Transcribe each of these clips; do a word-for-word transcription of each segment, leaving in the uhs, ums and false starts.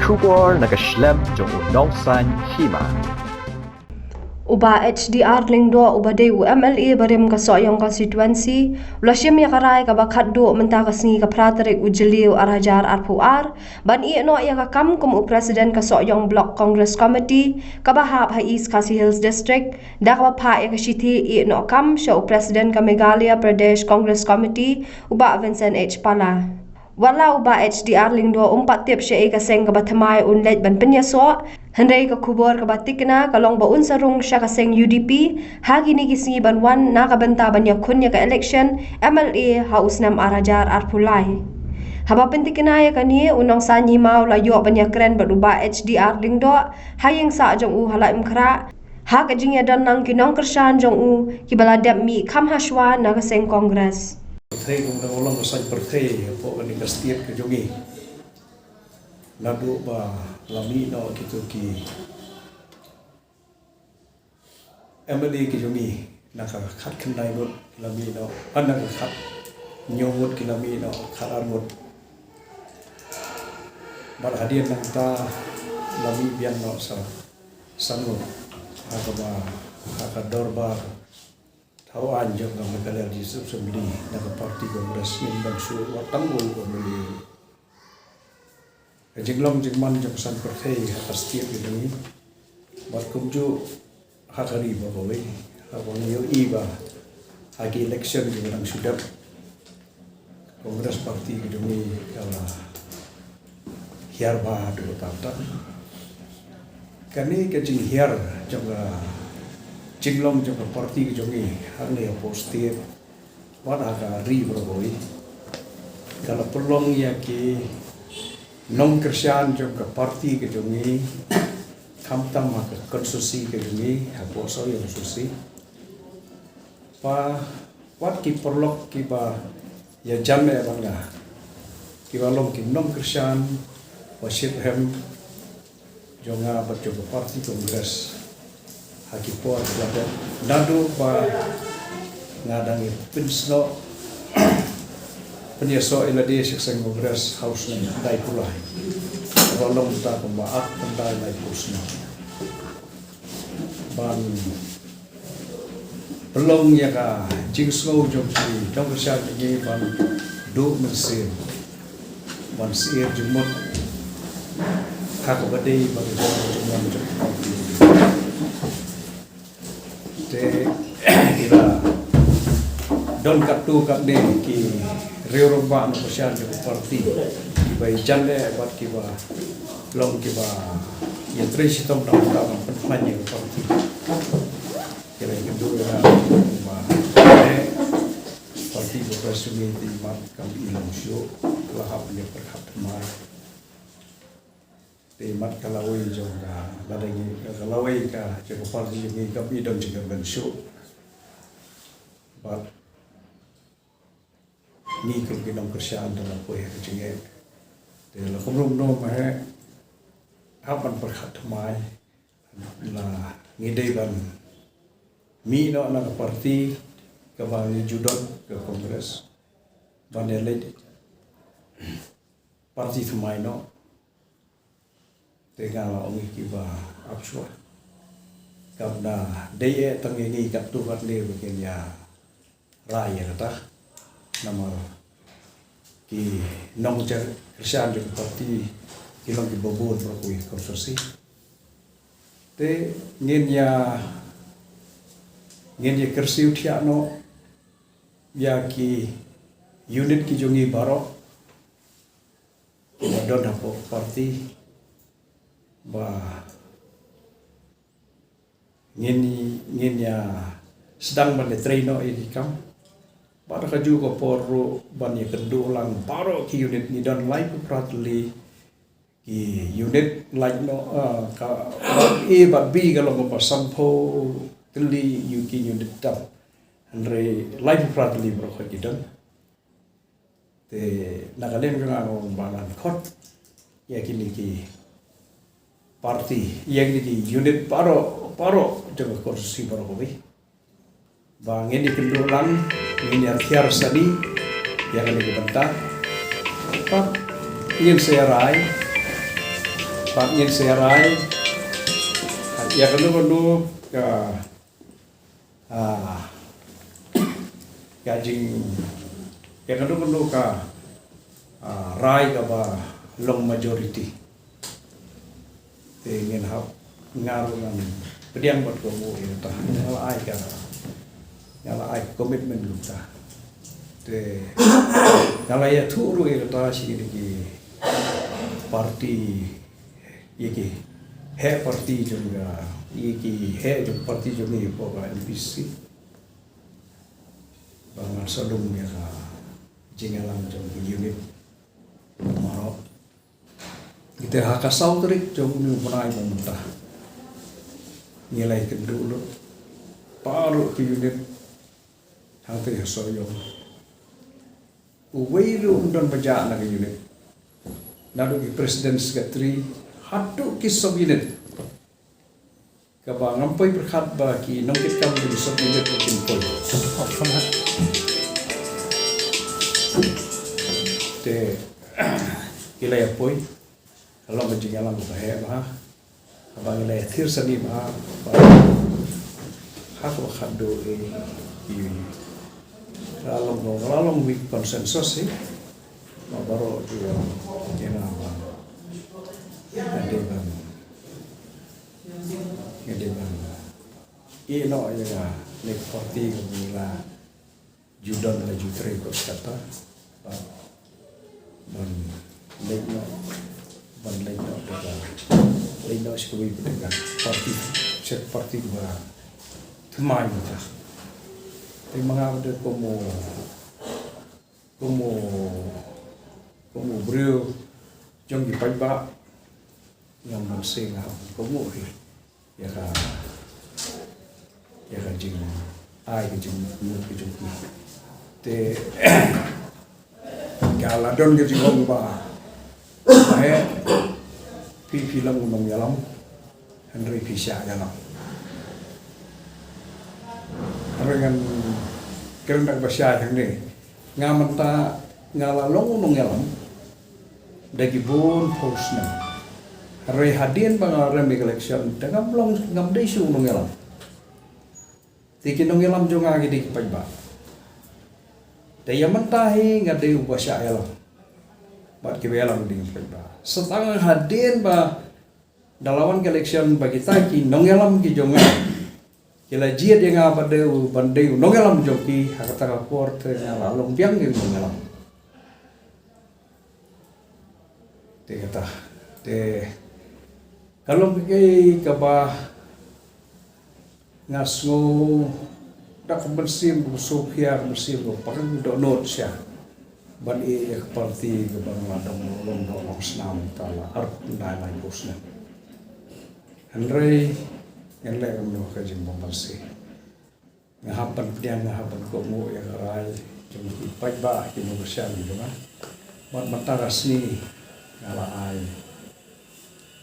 Khubor na ka shlem jong u Nongsaiñ Hima. U Bah H D R Lyngdoh uba dei u M L A barim ka Sohiong Constituency, u la shim ïa ka rai kaba khatduh mynta ka sngi ka phra tarik u Jylliew ar hajar arphew ar, ban ïeh noh ïa ka kam kum u President ka Sohiong Block Congress Committee, kaba hap ha East Khasi Hills District, da kaba phah ïa ka shithi ïeh noh kam sha u President ka Meghalaya Pradesh Congress Committee, u Bah Vincent H Pala. Wat la u Bah H D R Lyngdoh um pat tip shaei ka seng kaba thymmai un leit ban pynïasoh, hynrei ka khubor kaba tikna ka long ba un sa rung sha ka seng U D P ha kine ki sngi ban wan na ka bynta ban ïakhun ïa ka election M L A ha u snem ar hajar arphew lai. Haba pyntikna ïa kane, u Nongsaiñ Hima u la ïoh ban ïakren bad u Bah H D R Lyngdoh ha ïing sah jong u ha Laitumkhrah, ha ka jingïadon lang ki nongkyrshan jong u kiba la dep mih kham hashwa na ka seng Congress. Pyrthei, kumno long ka saiñ pyrthei hapoh kane ka state ka jong ngi. Naduh ba la mih noh kito ki M L A ki jong ngi, na ka khatkhyndai ngut ki la mih noh, ah, na ka khathynñiew ngut ki la mih noh, khatar ngut. Bad hadien nangta la mih biang noh sa san ngut ha kaba, ha ka dorbar thaw aiñ jong ka Meghalaya District Assembly na ka party Congress, ngim don shuh wat tang u M L A. Ka jinglong jingman jong ka saiñ pyrthei ha ka state ka jong ngi, bad kumjuh ha ka ri baroh kawei, haba ngi ïohi ba ha ki election kiba dang shu dep, Congress party ka jong ngi ka la hiar bha haduh katta katta. Kane ka jinghiar jong ka jinglong jong ka party ka jong ngi hangne hapoh state bad ha ka ri baroh kawei, ka la pynlong ïa ki nongkyrshan jong ka party ka jong ngi, khamtam ha ka constituency ka jong ngi, hapoh Sohiong constituency. Ba wat ki paralok kiba ïajan eh bad nga, kiba long ki nongkyrshan ba shitrhem jong nga bad jong ka party Congress ha ki por kiba dep, naduh ba nga dang ïa pynsnoh, pynïasoh ïa lade sha ka seng Congress ha u snem khyndai phew lai, ba long mynta kumba arphew khyndai laiphew snem. Ban pynlong ïa ka jingsngew jong ki nongkyrshan jong ngi ban duh mynsiem, ban syier jingmut ha kaba dei bad ka jingmut jong ngi. Te ki la don katto katne ki riew rangbah nongkyrshan jong ka party kiba ïajan eh bad kiba long kiba ïatrei shitom na ka bynta ban pynkhlaiñ ïa ka party. Ki la ïakynduh ïa nga ba, eh, party Congress jong ngi te imat kam i long shuh, la hap ïa pyrkhat thymmai. Te imat ka lawei jong ka, lada ngi, ka lawei ka jong ka party jong ngi kam i don jingkyrmen shuh. Bad ngi kum ki nongkyrshan te la poi ha ka jingeh. Te la kumno kumno ma he, hap ban pyrkhat thymmai, la ngi dei ban mih noh na ka party kaba ngi ju don, ka Congress, ban ïaleit party thymmai noh. Te nga la ong ïa kiba ap shuwa, kam da dei eh tang ïa ngi katto katne ba kin ïa rai ïa kata. Namar ki nongkyrshan jong ka party ki long kiba bun baroh kawei ka constituency. Te ngin ïa, ngin ïa kyrsiew thiah noh ïa ki unit ki jong ngi baroh kiba don hapoh party, ba ngin, ngin ïa sdang ban ïatrei noh ïa ki kam. Bad ha kajuh ka por ruh ban ïakynduh lang baroh ki unit. Ngi don laiphew phra tylli ki unit, lait noh, ah, ka A bad B ka long kumba sanphew tylli ïa ki unit tam. Hynrei laiphew phra tylli baroh ki don. Te na ka liang jong nga nga ong ba ngan khot ïa kine ki party, ïa kine ki unit baroh, baroh jong ka constituency baroh kawei, ba ngin ïakynduh lang, ngin ïa hiar sani ïa kane ka bynta. Bad ngin sa ïa rai Pat ngin sa ïa rai ïa kano kano ka, ah, ka jing, ïa kano kano ka, ah, rai kaba long majority. Te ngin hap, nga ruh ngan pdiang bad ka, u ïa kata nga la ai ka, nga la ai commitment ruh kata. Te nga la ïathuh ruh ïa kata sha kine ki party, ïa ki heh party jong ka, ïa ki heh jong party jong ngi hapoh ka N P C, ba ngan sa lum ïa ka jingïalam jong ka unit Mawroh. Te ha ka saw tarik jong une u bnai ba mynta, ngi la ïakynduh lut baroh ki unit hangtei ha Sohiong. Uwei ruh um don ba jah na ka unit, naduh ki president, secretary haduh ki sub unit. Kaba ngam poi pyrkhat ba ki nongkitkam ki sub unit ruh kin poi. Te ki la ïa poi. Ka long ka jingïalam kaba heh bha, kaba ngi la ïathir sani bha, ba ha kaba khatduh, eh, i, ka la long, ka la long wei consensus, eh, ba baroh ki ïa, ïa nga ba nga dei ban, nga dei ban ïeh noh ïa ka, ne ka party kaba ngi la ju don la ju trei kot kata. Ban, ban leit noh, ban leit noh da ka, leit noh sha kawei pat da ka party, sha ka party ba thymmai mynta. Te ma nga pat da kum u, kum u, kum u briew jong ki paidbah, ngam banse, nga hap ban kohnguh hi ïa ka, ïa ka jingai ka jingmut ka jong ki. Te ka la don ka jingong ba, ba heh, phi, phi long u nongïalam, hynrei phi shah ïalam. Hynrei ngan kren da kaba shai hangne, nga mynta nga la long u nongïalam da ki bun phew snem. Hynrei hadien ba nga rem ïa ka election te ngam long, ngam dei shuh u nongïalam. Te ki nongïalam jong nga ki dei ki paidbah. Te ïa mynta hi nga dei uba shah ïalam bad kiba ïalam ki dei ki paidbah. Sa tang hadien ba da la wan ka election ba kita ki nongïalam ki jong nga ki la jied ïa nga ban dei u, ban dei u nongïalam jong ki, ha kata ka por te nga la long biang ïa u nongïalam. Te kata, te ka long kaei kaba nga sngew da ka mynsiem kaba sngewkhia, ka mynsiem kaba pang dohnud sha ban ïeh ïa ka party kaba nga la dang long doh long snam ta la arphew khyndai laiphew snem. Hynrei ngan leh kumno, ka jingbymbanse. Nga hap ban pdiang, nga hap ban kohnguh ïa ka rai jong ki paidbah, ki nongkyrshan jong nga. Bad mynta ka sngi nga la ai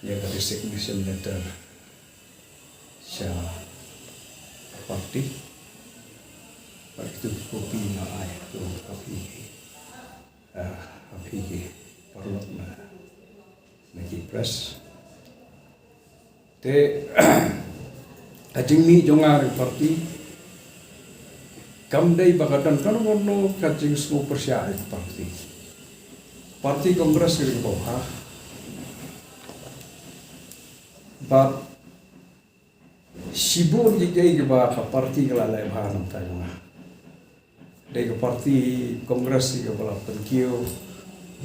ïa ka resignation letter sha party. Bad kitu ki kopi nga ai, tu kopi, ah, ha phi ki paralok na, na ki press. Te ka jingmih jong nga ha ka party kam dei ba ka don kano kano ka jingsngew pyrshah ïa ka party. Party Congress ka dei kaba bha. Bad shibun kiei kiei kiba ka party ka la leh bha na ka bynta jong nga. Dei ka party Congress hi kaba la pynkiew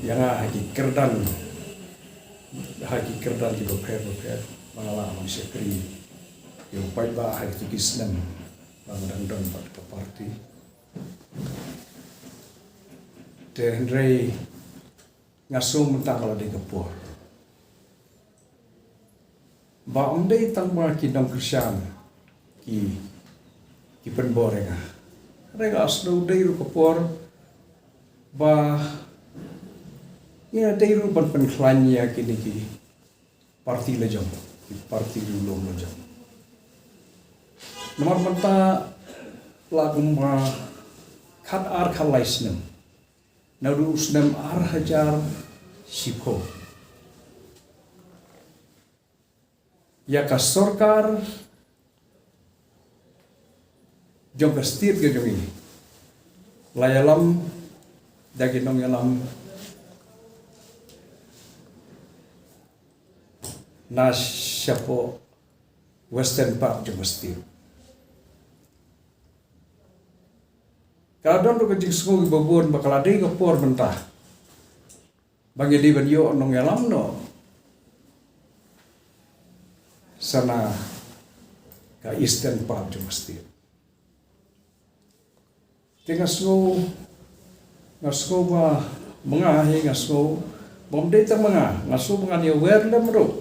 ïa nga ha ki kyrdan, ha ki kyrdan kiba pher bapher ba nga lah ban shakri ïa u paidbah ha kito ki snem ba nga dang don bad ka party. Te hynrei nga sngew mynta ka la dei ka por ba ym dei tang ba ki nongkyrshan ki, ki pynbor ïa nga. Hynrei nga sngew dei ruh ka por ba ngi dei ruh ban pynkhlaiñ ïa kine ki party la jong, ki party riewlum la jong. Namar mynta la kumba khat ar khat lai snem, naduh u snem ar hajar shiphew, ïa ka sorkar jong ka state ka jong i la ïalam da ki nongïalam na shapoh western part jong ka state. Ka don ruh ka jingsngew kiba bun ba ka la dei ka por mynta ba ngi dei ban ïoh nongïalam noh sa na ka eastern part jong ka state. Te nga sngew, nga sngew ba ma nga hi, nga sngew ba ym dei tang ma nga, nga sngew ba ngan ïa wer lem ruh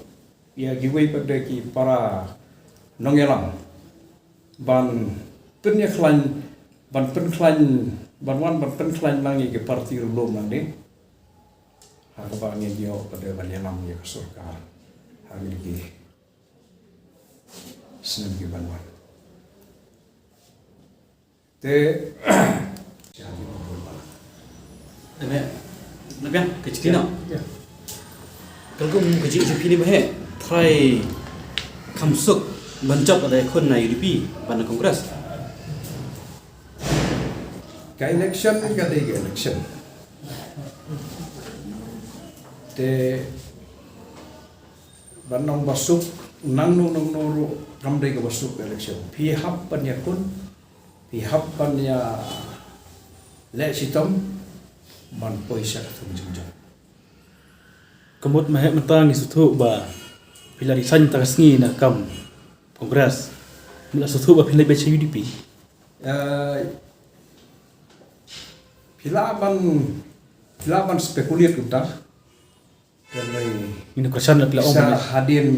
ïa kiwei pat de ki para nongïalam ban pynkhlaiñ, ban pynkhlaiñ, ban wan ban pynkhlaiñ lang ïa ki parti ruh lum lang de. Ha kaba ngin ïoh pat de ban ïalam ïa ka sorkar ha kine ki snem ki ban wan. Te Te me, na biang ka jingkynnoh. Ka rukom ka jingïakhun phi ne ba heh, trai kham suk ban jop lada ïakhun na U D P bad na Congress. Ka election ka dei ka election. Te ban ong ba suk, nangno nangno ruh kam dei kaba suk election. Phi hap ban ïakhun, phi hap ban ïa leh shitom ban poi sha ka thong jingjop. Ka mut ma heh mynta ngi sngewthuh ba phi la resign mynta ka sngi na kam Congress. Phi la sngewthuh ba phi la beit sha U D P. Eh, phi lah ban, phi lah ban speculate kumta. Ngi na kyrshan la phi la ong sa hadien,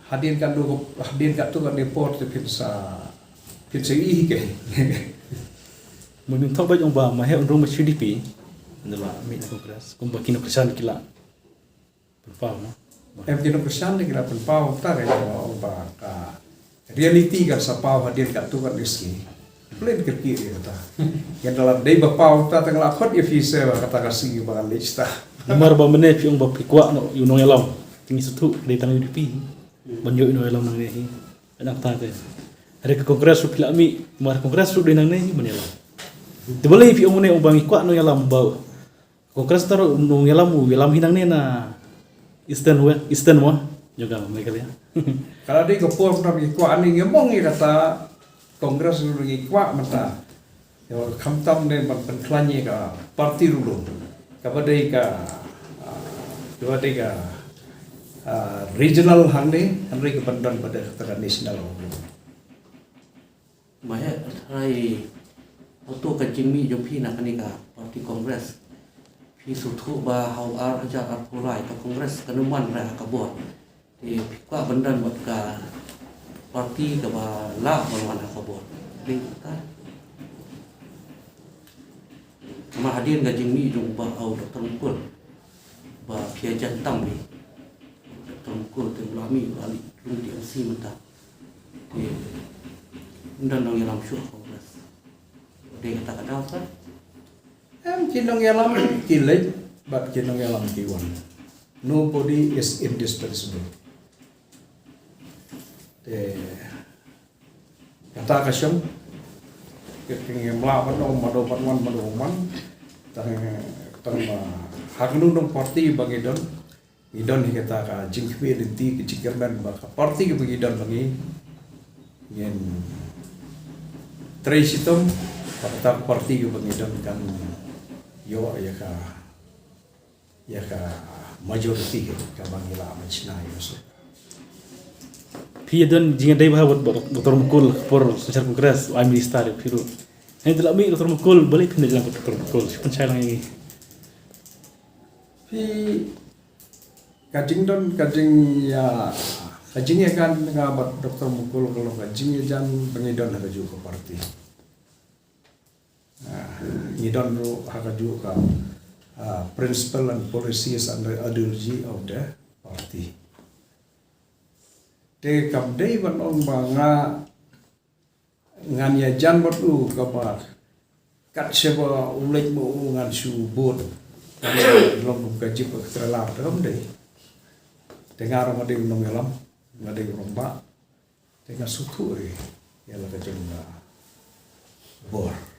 hadien katto, hadien katto katne por te phin sa, phin sa ïohi ke. Mo ngim thok ba ong ba ma heh un rung ma sha U D P. Nda la mih na Congress kumba ki nongkyrshan ki la pynpaw, no? Em, ki nongkyrshan ki la pynpaw, ta ka ong ba ka reality kan sa paw hadien katto katne sngi. Pynlong kyrkieh ïa kata. Ïa da la dei ba paw ta tang la khot ïa phi se ba kata ka sngi ba kan leit ta. Namar ba mynne phi ong ba phi kwah noh ïa u nongïalam. Te ngi sngewthuh dei tang U D P ban ïoh ïa u nongïalam nangne hi. Nangta te. Hynrei ka Congress ruh phi la mih, namar Congress ruh dei nangne hi ban ïalam. Te balei phi ong mynne ong ba ngi kwah nongïalam ba Congress ta ruh u nongïalam u ïalam hi nangne na Eastern West, Eastern mo, jong ka Meghalaya. Ka la dei ka por ba ngi kwah ne ngi mong ïa kata Congress ruh ngi kwah mynta. Ïa khamtam ne ban pynkhlaiñ ïa ka party ruh. Kaba dei ka, ah, kaba dei ka, ah, regional hangne, hangne ka ban don ba dei kata ka national ruh. Ma heh, trai, hato ka jingmih jong phi na kane ka party Congress, phi sngewthuh ba ha u ar hajar arphew lai ka Congress kan ym wan re ha ka bor. Te phi kwah ban don bad ka party kaba lah ban wan ha ka bor. Dei kata. Namar hadien ka jingmih jong u Bah, u Doctor Mukul, ba phi ïajan tam bha. Doctor Mukul te u la mih, u la leit rung T M C mynta. Te ym don nongïalam shuh Congress. Dei kata ka daw sa. Em, ki nongïalam ki leit bad ki nongïalam ki wan. Nobody is indispensable. Te kata ka shong, ki, ki ngim lah ban ong mano ban wan, mano ban wan. Tang, tang ma ha kano kano party ba ngi don, ngi don hi kata ka jingkhmih lynti, ka jingkyrmen ba ka party kaba ngi don ba ngi, ngin trei shitom ba kata ka party kaba ngi don kan ïoh ïa ka, ïa ka majority kaba ngi lah ban shna ïa ka sorkar. Phi ïa don jingïadei bha bad Doctor Mukul ka por synshar Congress, u ai minister ïa phi ruh. Hynrei da la mih Doctor Mukul, balei phin da ïalam bad Doctor Mukul? Shu pynshai lang ïa ngi. Phi, ka jingdon, ka jingïa, ka jingïajan nga bad Doctor Mukul ka long ka jingïajan ba ngi don ha kajuh ka party. Ah, ngi don ruh ha kajuh ka, ah, principle and policies and ideology of the party. Te kam dei ban ong ba nga ngan ïajan bad u kaba kat shaba u leit ma u ngan shu bud. Long kum ka jip ka trailer te kam dei. Te nga ruh nga dei u nongïalam. nga dei u rangbah, te nga sngewthuh ïa la ka jong nga bor.